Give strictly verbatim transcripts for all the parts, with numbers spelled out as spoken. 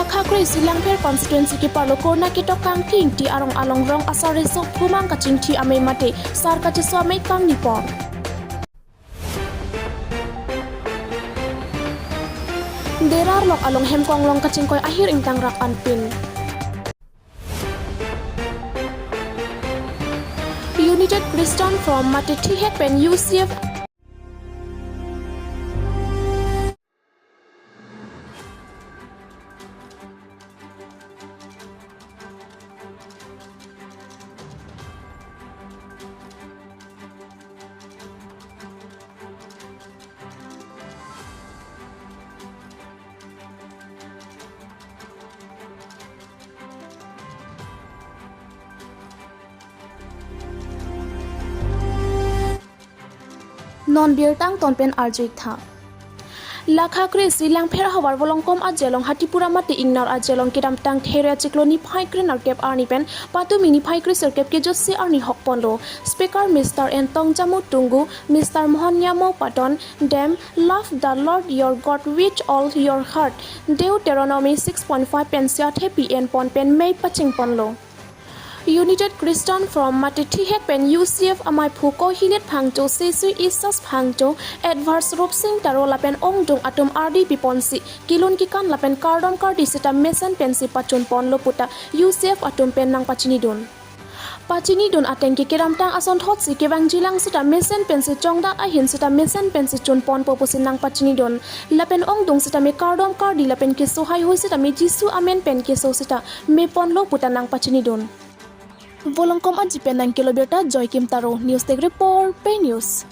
Khakre isi Langpher constituency keparlo Korna ketok Kangki Ingti arong along rong asar reso phumang kachingthi amei mate sar kacheso amei kangni pon. Derar lok along hemkong long kachingkoi ahir ingtang rak anpin. United Christian Forum mate thihek pen U C F. Non birta angton pen arju-ik tha. La khakre isi Langpher ahavar Volongkom ajelong Hatipura mate Ingnar ajelong kedamtang There achiklo niphai krenerkep arni pen patumi niphai kresirkep kejutsi arni hokponlo. Speaker Mister Entong Jamu Tungu, Mister Mohan Niamo Paton, dem Love the Lord your God with all your heart, Deuteronomy six point five pensi athepi enpon pen mei pachingponlo. United Christian Forum mate thihek pen U C F amaiphu Kohilet Phangcho, Sesui Isas Phangcho, Edwards Rupsing Taro lapen ongdung atum ardi piponsi kelun kekan lapen kardom kardi seta mesen pensi pachunponlo puta U C F atum pen nangpachinidun. Pachinidun ateng ke kedamtang asonthotsi kevangjilang seta mesen pensi chongdat ahin seta mesen pensi chunponpo pusi nangpachinidun. Lapen ongdung seta me kardom kardi lapen keso haihui seta me Jisu amen pen keso seta meponlo puta nangpachinidun. Volongkom aji pen nangkelo birta Joy Kim Taro, News Desk Report, Pei News.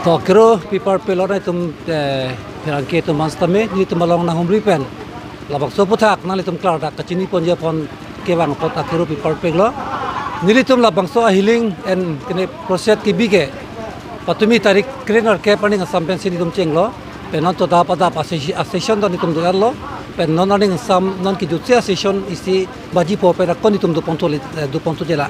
To kero pipar pelo nangtum, eh, pherangke atum aphan sitame, nelitum along nanghumri pen labangso aphuthak nanglitum klardak kachiniponji aphan kevang apot akero pipar pelo. Nelitum labangso ahiling en kene process kebi ke patumi tarik krenerkep arni asam pensi nelitum chenglo. Pen non to dap adap a-session, a-session ta nelitum do-etlo. Pen non arni asam non kejutsi a-session isi baji po pen ako nelitum doponthu le, eh, doponthu jela.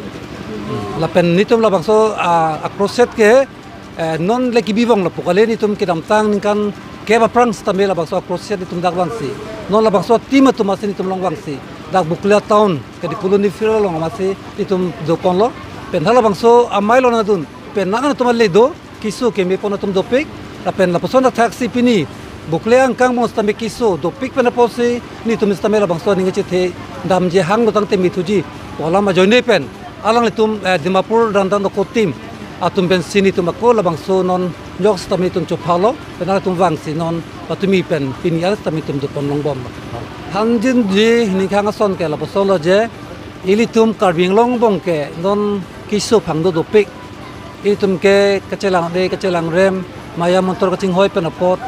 Lapen nelitum labangso, ah, a-process ke, eh, non le kebi vanglo pu kali, nelitum kedamtang ningkan kep aphrang sitame labangso a-process nelitum dak vangsi. Non labangso team atum asi nelitum along vangsi. Dak Bokolia town, Kadipulo Niphir along asi nelitum doponlo. Pen halabangso amei lo nangdun. Pen nang atum ale do. Keso kemepon atum dopik, lapen lapuson athaksi pini Bokolia angkang mong sitame keso dopik pen apotsi nelitum sitame labangso aning kachethe damji hanglo tangte methuji pu alam ajoine pen alanglitum, eh, Dimapur Randa Noko team atum pensi nelitum ako labangso non jok sitame nelitum chophalo pen alanglitum vangsi non patumi pen pini arat sitame nelitum dopon longbom. Thangjinji ningkan ason ke lapuson lo je ilitum Karbi Anglong angbong ke non keso phangdo dopik. Itum ke kachelangde, kachelangrem, maya montor kachinghoi pen apot,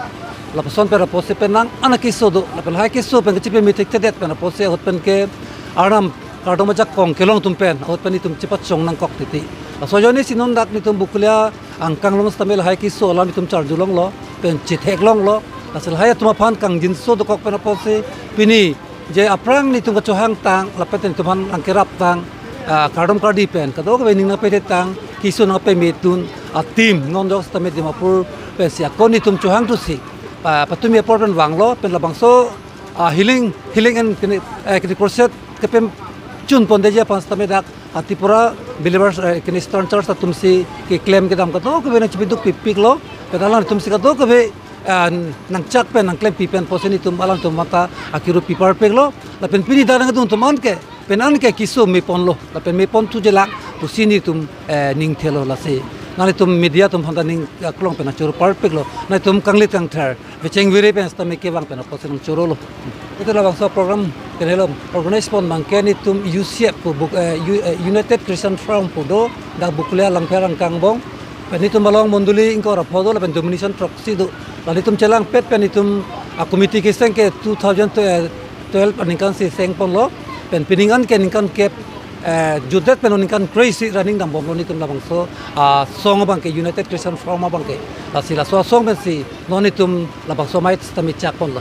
lapuson pen apotsi pen nang ana keso do, lapen lahai keso pen kachipeme thekthedet pen apotsi ahut pen ke Arnam kardom ajakong kelong atum pen, ahut pen itum chepachong nangkok titi. Laso ajoinesi non dak nelitum Bokolia angkang along sitame lahai keso alam itum charjulonglo, pen chetheklonglo, lasi lahai atum aphan kangjinso dokok pen apotsi pini je aphrang nelitum kachohang tang, lapen nelitum aphan nangkerap tang, ah, kardom kardi pen kadokave ning nangpede tang, keso nangpemetun a-team non jok sitame Dimapur pensi ako nelitum chohangthusi, ah, patumi apor pen vanglo, pen labangso, ah, healing, healing and kene, eh, kene crusade kepem chunpondeji aphan sitame dak, ah, Tripura Believers, eh, kene Eastern Church atumsi keklem kedam kadokave nangchipiduk pipiklo, pen alanglitumsi kadokave ah, nangchak pen nangklempi pen apotsi nelitum alanglitum mata akero pipar peklo, lapen pini dak nangdun atum an ke, pen an ke keso meponlo, lapen meponthu jelang pusi nelitum, eh, ning thelo lasi. Nanglitum media atum aphanta ning, eh, kelong pen nangchoro par peklo, nanglitum kanglit kangthar, vecheng vire pen sitame kevang pen apotsi nangchorolo. Itum labangso program kenelo organize pon abang ke nelitum U C F pu Bok-, eh, U-, eh, United Christian Forum pu do, dak Bokolia Langpher angkang angbong. Pen nelitum along mondoli ingkoi ra pho do lapen denomination throksi do. La nelitum chelangpet pen nelitum a-committee keseng ke two thousand twelve aningkansi sengponlo. Pen pining an ke ningkan kep, eh, jutdet pen ningkan kre-isi running dambomlo nelitum labangso asong abang ke United Christian Forum abang ke. Lasi laso asong pensi non nelitum labangso amei sitame chakponlo.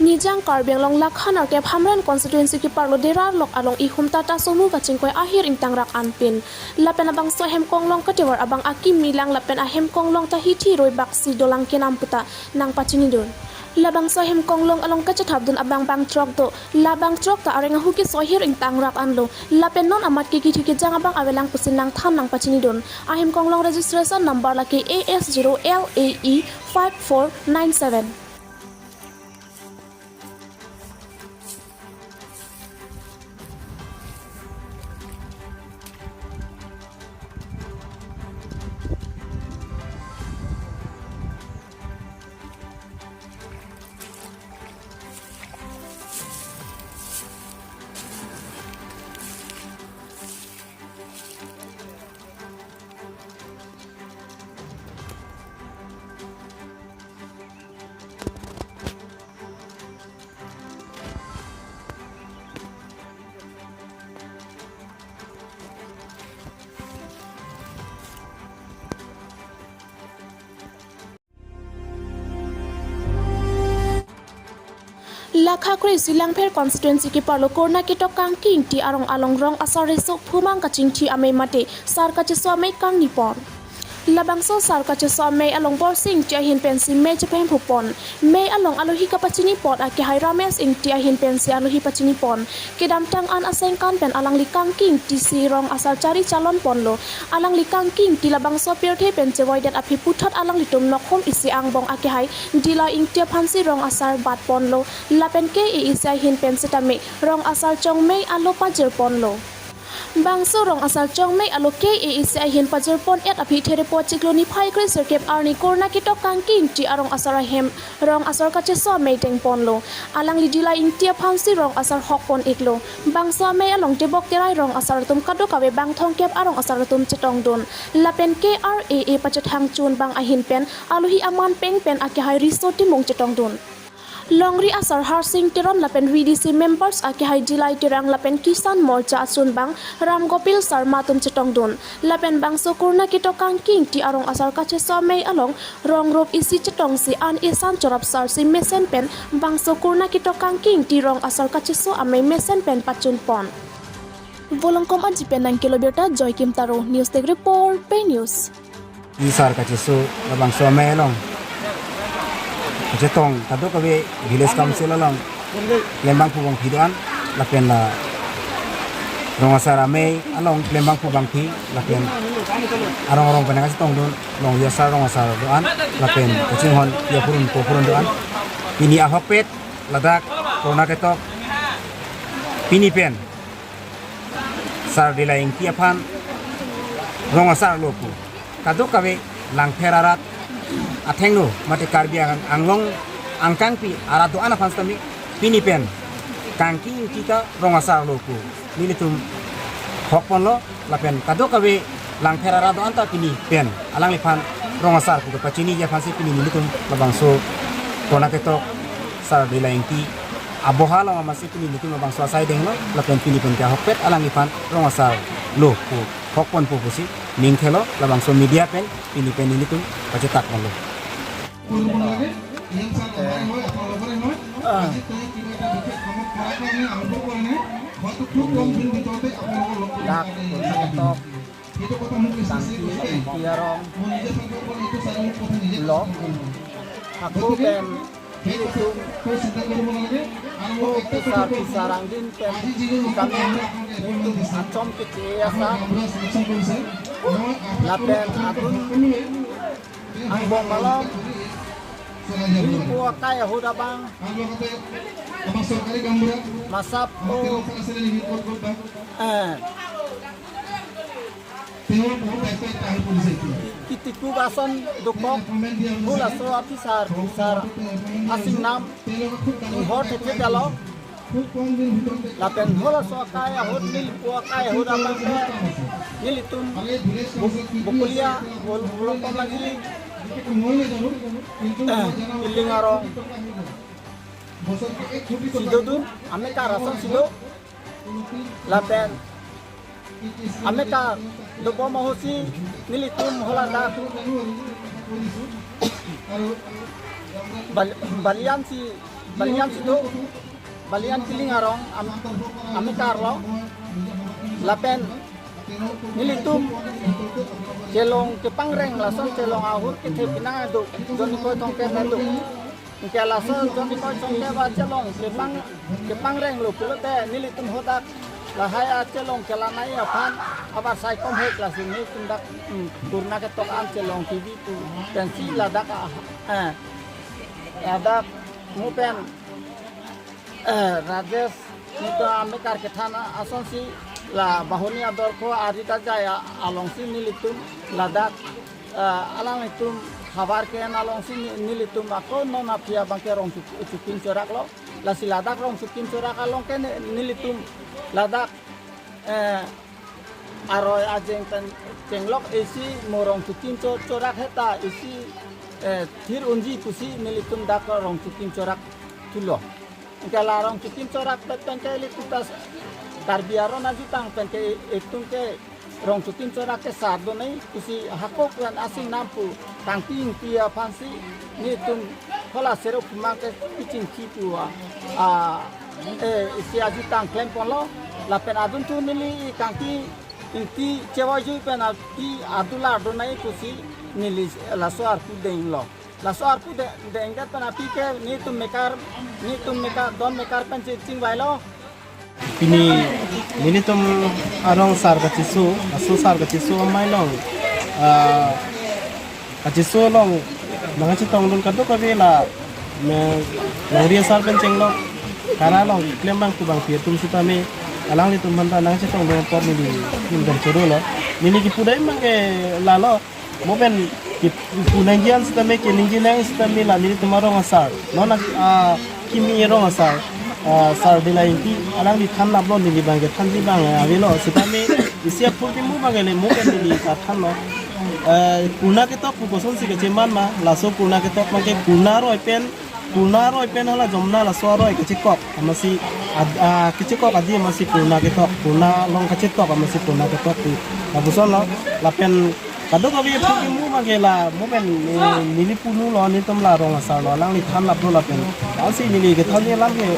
Nijang Karbi Anglong lakha nerkep Hamren constituency keparlo Derarlok along ihum Tata Sumo kachingkoi ahir ingtangrak anpin. Lapen labangso ahem konglong kativar abang akimi lang lapen ahem konglong ta hithi roi baksi dolang kenam puta nangpachinidun. Labangso ahem konglong along kachethapdun abang bangthrok do. Labangthrok ta areng ahu keso ahir ingtangrak anlo. Lapen non amat ke kithi kejang abang avelang pusi nangthan nangpachinidun. Ahem konglong registration number lake A S zero L A E five four nine seven. Lakha kre-isi Langpher constituency keparlo Kurna Ketok Kangki Ingti arong along rong asar riso phumang kachingthi amei mate sar kacheso amei kangni pon. Labangso sar kacheso amei along Borsing Ingti ahin pensi mei chephem phu pon. Mei along alohi kapachini pon akehai Ramesh Ingti ahin pensi alohi pachini pon. Kedamtang an asengkan pen alangli Kangki Ingti si rong asar chari chalon ponlo. Alangli Kangki Ingti labangso pirthe pen chevoidet aphi puthot alanglitum Nokhom isi angbong akehai Dila Ingti aphansi rong asar bat ponlo. Lapen K A A C ahin pen setame rong asar chongmei alo pajir ponlo. Bangso rong asar chongmei alo K A A C ahin pajir pon-et aphi Therepo achiklo niphai kre-sirkep arni Kurna Ketok Kangki Ingti arong asar ahem rong asar kacheso amei deng ponlo. Alangli Dila Ingti aphansi rong asar hok pon iklo. Bangso amei along tebok terai rong asar atum kadokave bang thomkep arong asar atum chetongdun. Lapen K R A A pachethang chun bang ahin pen alohi aman peng pen akehai Riso Timung chetongdun. Longri asar Harsing Teron lapen V D C members akehai Jilai Terang lapen Kisan Morcha asun bang Ram Gopal Sharma atum chetongdun. Lapen bangso Kurna Ketok Kangki Ingti arong asar kacheso amei along rong rup isi chetongsi an isan chorap sarsi mesen pen bangso Kurna Ketok Kangki Ingti rong asar kacheso amei mesen pen pachun pon. Volongkom Aji pen nangkelo birta Joy Kim Taro, News Desk Report, Pei News. Isi sar kacheso labangso amei along kachetong kadokave village council along klembangphu bangphi do-an lapen la rong asar amei along klembangphu bangphi lapen arong arong pen kachetongdun, longri asar rong asar do-an lapen kachinghon ya purun ko purun do-an. Pini ahokpet ladak Kurna Ketok pini pen Sar Dila Ingti aphan rong asar lo pu kadokave Langpher arat athengno mate Karbi Ang-, Anglong angkangpi arat do-an aphan setame pini pen Kangki Ingti ta rong asar lo pu nelitum hok ponlo lapen kadokave Langpher arat do-an ta pini pen alangliphan rong asar pu kapachiniji aphansi pini nelitum labangso Kurna Ketok Sar Dila Ingti aboha along amatsi pini nelitum labangso asai denglo lapen pini pen ke ahokpet alangliphan rong asar lo pu hok ponpo pusi ning thelo labangso media pen pini pen nelitum pachetak ponlo. Dak Kurna Ketok Kangki Ingti arong lo. Ako pen nelitum ko pisar pisar angdin pen kami nelitum achom ke-e asar lapen adun angbong malom nelipo akai ahut abang masap o, eh, kitiku bason dokok halaso apisar pisar asingnam inghor thekthek alo. Lapen halaso akai ahut nelipo akai ahut abang ke nelitum Bok-, Bokolia Bol-, Bolongkom Aji, eh, Piling arong si dodun, amekar ason si do. Lapen amekar dobom ahutsi nelitum haladak bal-, balian si Balian situ, Balian Kiling arong am, amekar lo. Lapen nelitum chelong kepangreng lason chelong ahut kethe pinang adu, John Nikoi Thongkep adu. Anke lason John Nikoi Thongkep ba chelong kepang, kepangreng lo pulote nelitum hadak lahai achelong kelanai aphan abar sai komhek lasi nelitum dak, hmm, kurna ketok an chelong T V pu pensi ladak a, eh, ladak mo pen, eh, Rajesh nelitum amekar kethan asonsi la Bahuni adorkho Arita Jaya alongsi nelitum ladak, eh, alanglitum havar ke-en alongsi ne-, nelitum ako non aphi abang ke Rongchukim Chorak lo. Lasi ladak Rongchukim Chorak along ke ne-, nelitum ladak, eh, aroi ajeng pen chenglok isi mo Rongchukim Cho-, Chorak heta isi, eh, thir unji pusi nelitum dak Rongchukim Chorak thulo. Anke la Rongchukim Chorak pen, pen ke ilitum ta Karbi aron ajutang pen ke itum ke Rongchukim Chorak ke sar do nai pusi hako pen asing nam pu kangti ingti aphansi nelitum hala Sero Phumang ke piching chi pu a, a, eh, isi ajutang klem ponlo. Lapen adun tu neli kangti ingti chevoi jui pen api adular do nai pusi neli laso arpu denglo. Laso arpu de, dengdet pen api ke nelitum mekar, nelitum mekar, don mekar pen chingvailo. Pini nelitum arong sar kachiso, laso sar kachiso amei along, ah, kachiso along nangchetongdun kadokave la, me, longri asar pen chenglok, kara along klem abang kubang pi atum sitame, alanglitum aphanta nangchetongdun apot neli, neli dam choro lo, neli kipu dai abang ke lalo, mo pen kipu nangji an sitame, keningje nang sitame la nelitum arong asar. Non a, ah, kimi arong asar. Ah, Sar Dela Ingti alangli than laplo, neli abang ke thanji abang, eh, avelo. Sitame isi apor kimu abang ke le mo pen neli ta thanlo. Eh, kurna ketok pu kosonsi kacheman ma, laso kurna ketok abang ke kurna aroi pen, kurna aroi pen hala jomna laso aroi kachekok amatsi ad-, ah, kachekok adi amatsi kurna ketok, kurna along kachetok amatsi kurna ketok pu. Lapuson lo, lapen kadokave apor kimu abang ke la mo pen, eh, neli pulo lo, nelitum la rong asar lo, alangli than laplo lapen. Lasi neli kethan alam ke,